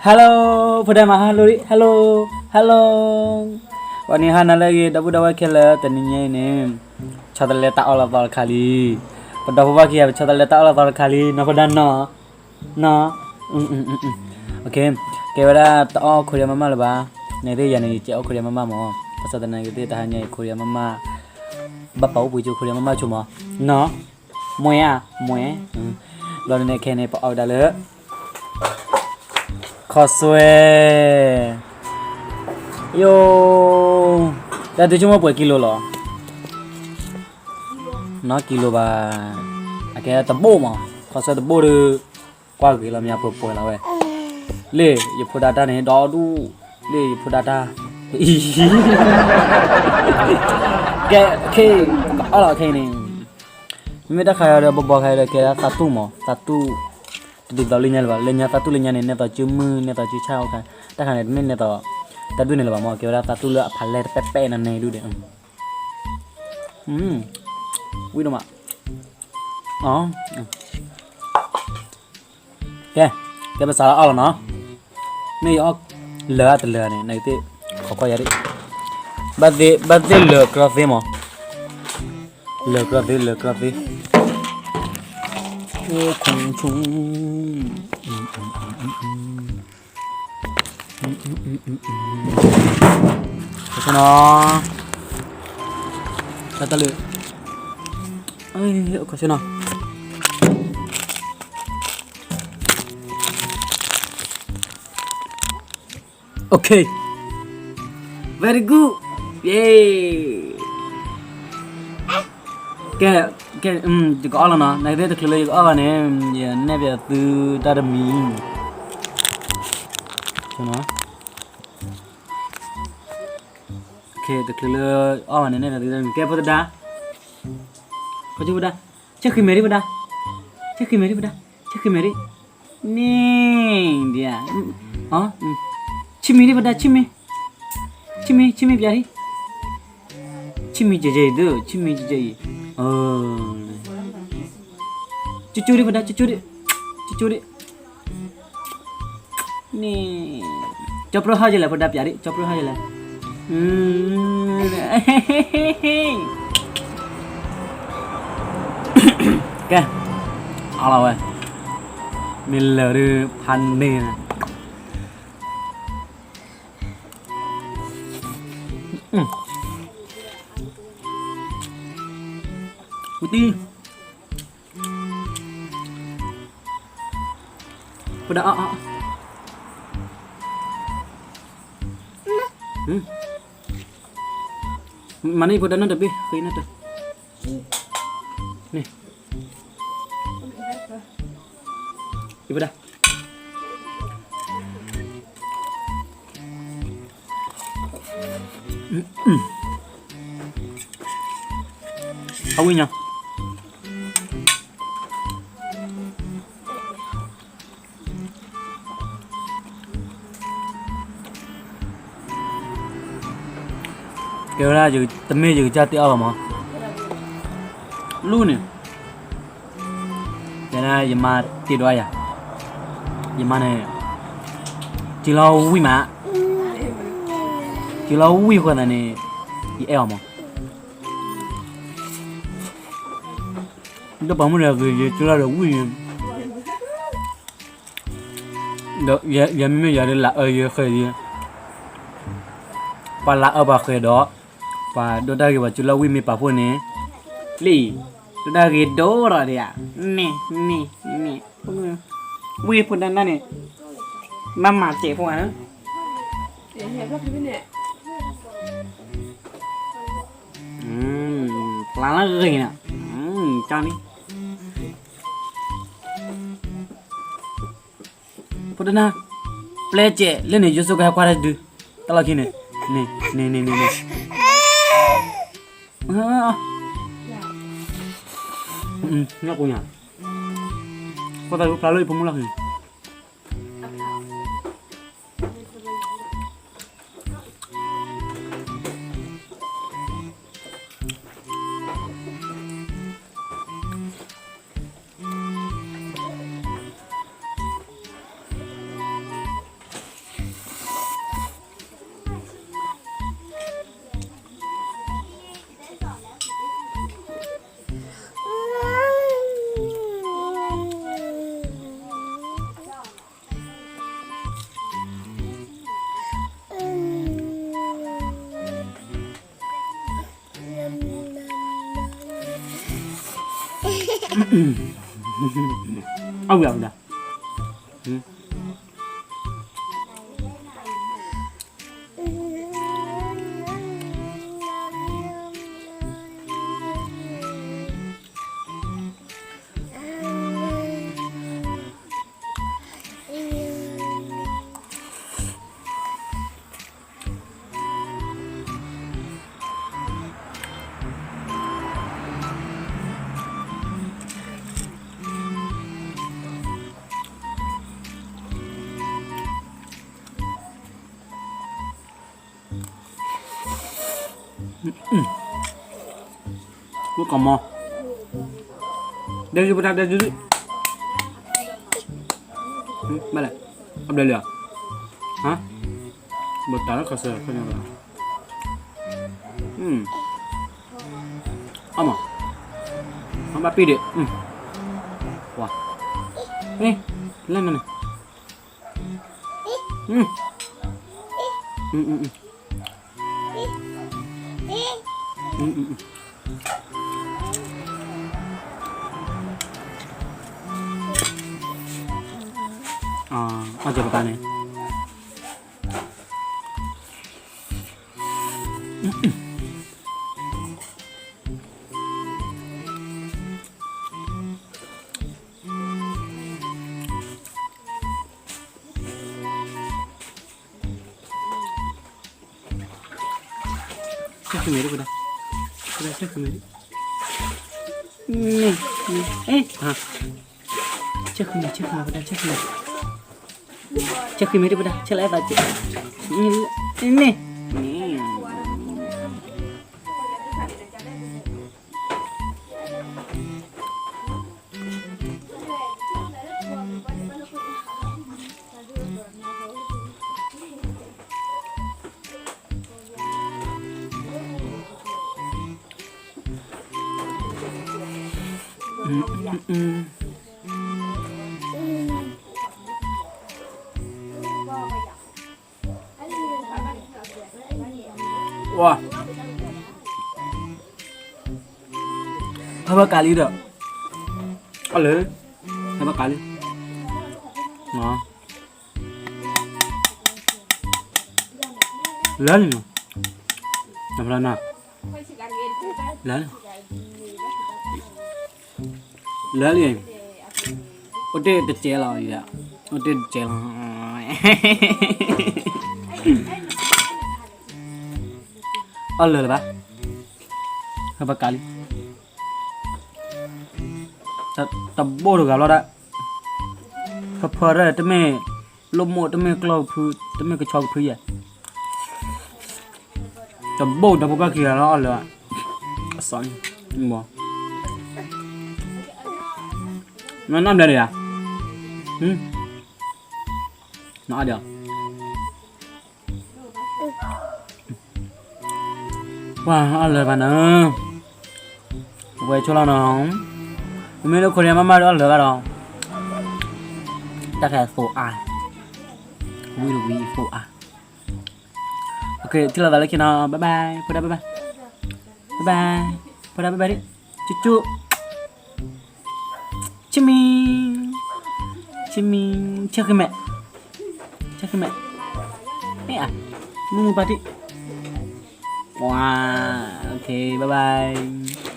Hello, ဖိဒဲမး hello လံ hello, hello. ဝဲန့ၣ်ဟါနၤလၢအဂ့ၤ ဒီပုၢ်ဒီဝဲၢ်ခဲလၢာ် တနံၤညါအံၤန့ၣ် ဆီတလဲတၢ်အီၣ်လီၤသီတခါလံ. ပဒီဖိပၢ်ခံဂၤ ပဆီတလဲတၢ်အီၣ်လီၤသီတခါလံ နီၢ်ဖိဒါနီၢ်, နီၢ်, ကဲဝဲဒၣ်တအီၣ် Korea မးမးလၢၤဘၣ်. နသ့ၣ်ယၤန့ၣ် ယကဲအီၣ် Korea မးမးမး, ဘၣ်ဆၣ်သနာ်က့သ့ၣ် တဟါညါအံၤ Korea မးမး, ဘၣ်ပာ်အိၣ်ပှ့ၤကၠိ Korea မးမးဆိမး, နီၢ်, မွဲဧါ, မွဲ. ဘျီဒ်န့ၣ်ခဲအံၤန့ၣ် ပအီၣ်ဝဲဒၣ်လၢ ခီဆွဲ, ယိၤ, တၢ်သုဆိကမိၣ်ပှဲၤကံလိလီၤ. နီၢ်ကံလိဘၣ်, အကဲတဘိၣ်မး, ခီဆွဲတဘိၣ်ဒီး ကွၢ်ဂ့ၤလီၤမး ပှဲၤပှဲၤလီၤဝဲ. လၢယဖိဒါတၢ်န့ၣ် ဒီဒူၣ်, လၢယဖိဒါတၢ်, ကဲ, ခဲ, ကအီၣ်လီၤခဲအံၤန့ၣ်, မ့မ့ၢ်တၢ်ခါဒီး ဘီဘီခါဒီး ကဲဒၣ်သးတူၣ်မး, သးတူၣ်, တဒ်သိးလၢညါလၢၤဘၣ်, လၢညါသးတူၣ်လၢညါန့ၣ် နဲသိးစုမုၢ် နဲသိးစုဆၣ်အိၣ်ခါ, တၢ်ခါန့ၣ် တမ့ၢ်နဲသိး တၢ်ဒူၣ်န့ၣ်လၢၤဘၣ်မး, ကဲဝဲဒၣ်သးတူၣ်လၢအဖးလဲၢ်တပဲာ်ပဲာ်နၤန့ၣ်ဒူၣ်ဒီး, ဝံၣ်ဒိၣ်မး, ကဲ, ကဲပစးလၢအီၣ်လီၤနီၤ, မ့ၢ်ယအီၣ်လၢာ်အတလၢာ်န့ၣ် နကသ့ၣ်ခိးကွၢ်ယၤဒၣ်, ဘၣ်သ့ၣ်လၢာ်ကြီသ့မး, လၢာ်ကြီသ့ လၢာ်ကြီသ့, ဆိ, ဆိနီၤ, တၢ်တၢ်လၢ, ဆိနီၤ. Okay, very good, yay. ကဲ, ကဲ, ယကအီၣ်လီၤနီၤ, နသ့ၣ်တချုးလၢယကအီၣ်ဘၣ်န့ၣ် ယနဲၣ်ပၠးသုတၢ်တမံၤ, တချုးလၢအီၣ်ဘၣ်န့ၣ် နဲၣ်ပၠးသုတၢ်တမံၤ, ကဲဖိသဒါ, ဖိဒါ, ဆဲဃံမဲာ်ဒံးဖိဒါ, ဆဲဃံမဲာ်ဒံးဖိဒါ, ဆဲဃံမဲာ်ဒံး, န့ၣ်, ဆံမံၤဒံးဖိဒါ, ဆံမံၤ, ဆံမံၤ, ဆံမံၤပၠးဒံး, ဆံမံၤကဲကဲအံၤသု, ဆံမံၤကဲကဲအံၤ, ကၠိကၠိဒံးဖိဒါ, ကၠိကၠိဒံး, ကၠိကၠိဒံး, န့ၣ်, ကၠီပြၢဟီၣ်ယလဲၣ် ဖိဒါပၠးဒံး, ကၠီပြၢဟီၣ်ယလဲၣ်, ကဲ, အါလီၤဝဲ, မ့ၢ်လၢာ်ဒုးဖးန့ၢ်နၤ, ဝံတံၢ်, ဖိဒါအီၣ်, မၤန့ၢ်ဖိဒါနီတဘ့ၣ် ဃ့နတၢ်, န့ၣ်, ယဖိဒါ အဝံၣ်ညါ, ကဲဝဲဒၣ် တမ့ၢ်ယကစၢ်တ့အီၣ်ဘၣ်မး, လူၢ်န့ၣ်, ကဲဒၣ်ယမါတ့ဒိးယၤ, ယမါန့ၣ်, စုလီၤဝံၣ်မး, စုလီၤဝံၣ်ဃိသးန့ၣ်, ယအဲၣ်အီၤမး, ဒီးပှၤမုၣ်ဒီးဂ့ၤယစုလီၤဒီးဝံၣ်န့ၣ် ဒီးယမ့မ့ၢ်ယၤဒ်လၢအအၢယဃဲၤယဲ, ပှၤလၢအအၢပှၤဃဲၤဒီး, ပှၤဒိၣ်တၢ်ဂ့ၤပှၤစုလီၤဝံၣ်မ့ၢ်ပာ်ဖှိၣ်န့ၣ်, လံ, ဒိၣ်တၢ်ဂ့ၤဒိၣ်ဒီးဒံးဧါ, မ့ၢ်, မ့ၢ်, မ့ၢ်, ဝံၣ်ဖိဒါနၢ်န့ၣ်, မၤမၤစဲးဖိဧါ, ပျၢ်လၢဂ့ၤနၤ, ကၠီန့ၣ် ဖိဒါနၢ်, ပျဲစဲးလၢန့ၣ် ယိၤစိကဟဲကွၢ်တၢ်ဒု, တၢ်လီၢ်ခံန့ၣ်, န့ၣ်, န့ၣ်, ညၣ်ကူညါ, ဃိသးဒုဖျါလၢယဖိမုၣ်လီၢ်ခံန့ၣ်. အဝံၤအဝံၤဒၣ်. အိၣ်ကမီၤ, ဒဲကံပတၢ်ဒဲကံ, ဘၣ်လဲၣ်, အဘျဲၣ်လံဧါ, ဟါ, ဘတၢ်လၢခီဆၢခီညါလီၤ, အမး, ဘၣ်ပ့ၢ်ဒံး, ဝါ, လၢနၤန့ၣ် အီၣ်ကၢၤပတၢ်န့ၣ် ဆၢဃံမဲာ်ဒံးပဒၣ်, ပဒၣ်ဆၢဃံမဲာ်ဒံး, ဆၢဃံမဲာ် ဆၢဃံမဲာ်ပဒၣ်, ဆၢဃံမဲာ်, ဆၢဃံမဲာ်ဒံးပဒၣ်, ဆၢလၢအဲၣ်သး, န့ၣ် ဝါ, ဟဲဘၣ်ကးလံဒီး, အလၢ, ဟဲဘၣ်ကးလံ, လၢလံနီၤ, နဖျါနၤ, လၢလံ, လၢလံ, အိၣ်တ့ၢ်တကဲလီၤ, အိၣ်တ့ၢ်တကဲလီၤ, အီၣ်လၢာ်လၢၤဘၣ်, ဟဲဘၣ်ကးလံ, တဘိၣ်တဂၤဘျီဒၣ်, ဖၢဖၢတၢ်တမ့ၢ်, လိၣ်မိၢ်တမ့ၢ်ကျီၢ်ကဖု, တမ့ၢ်ကဆီကဖုယဲၢ်, တဘိၣ်တဘိၣ်ဘၣ်ခံဂၤလီၤအီၣ်လၢာ်, အစီၤ, နနဘျဲၣ်ဒံးဧါ, နအီၣ်ဒံး ပှၤအီၣ်လၢာ်ဘၣ်နၤ, ဝဲဆိလီၤနီၤ, မ့မ့ၢ်လၢခိၣ်န့ၣ် မ့ၢ်မၤဒီးအီၣ်လၢာ်ဘၣ်ဒီး, တၢ်ခဲသိးအါ, ဝံၤတဝံၤသိးအါ, ထံၣ်လိာ်သးလၢခံနီၤ, bye bye, ဖိဒၣ် bye bye, bye bye, ဖိဒၣ် bye bye ဒံး, ကၠူကၠူ Cheers me, cheers me, ဆၢဃံမဲာ်, ဆၢဃံမဲာ်, မ့ၢ်ဧါ, မုၢ်မုၢ်ပၢ်တံၢ်, ဝါ, okay, bye bye.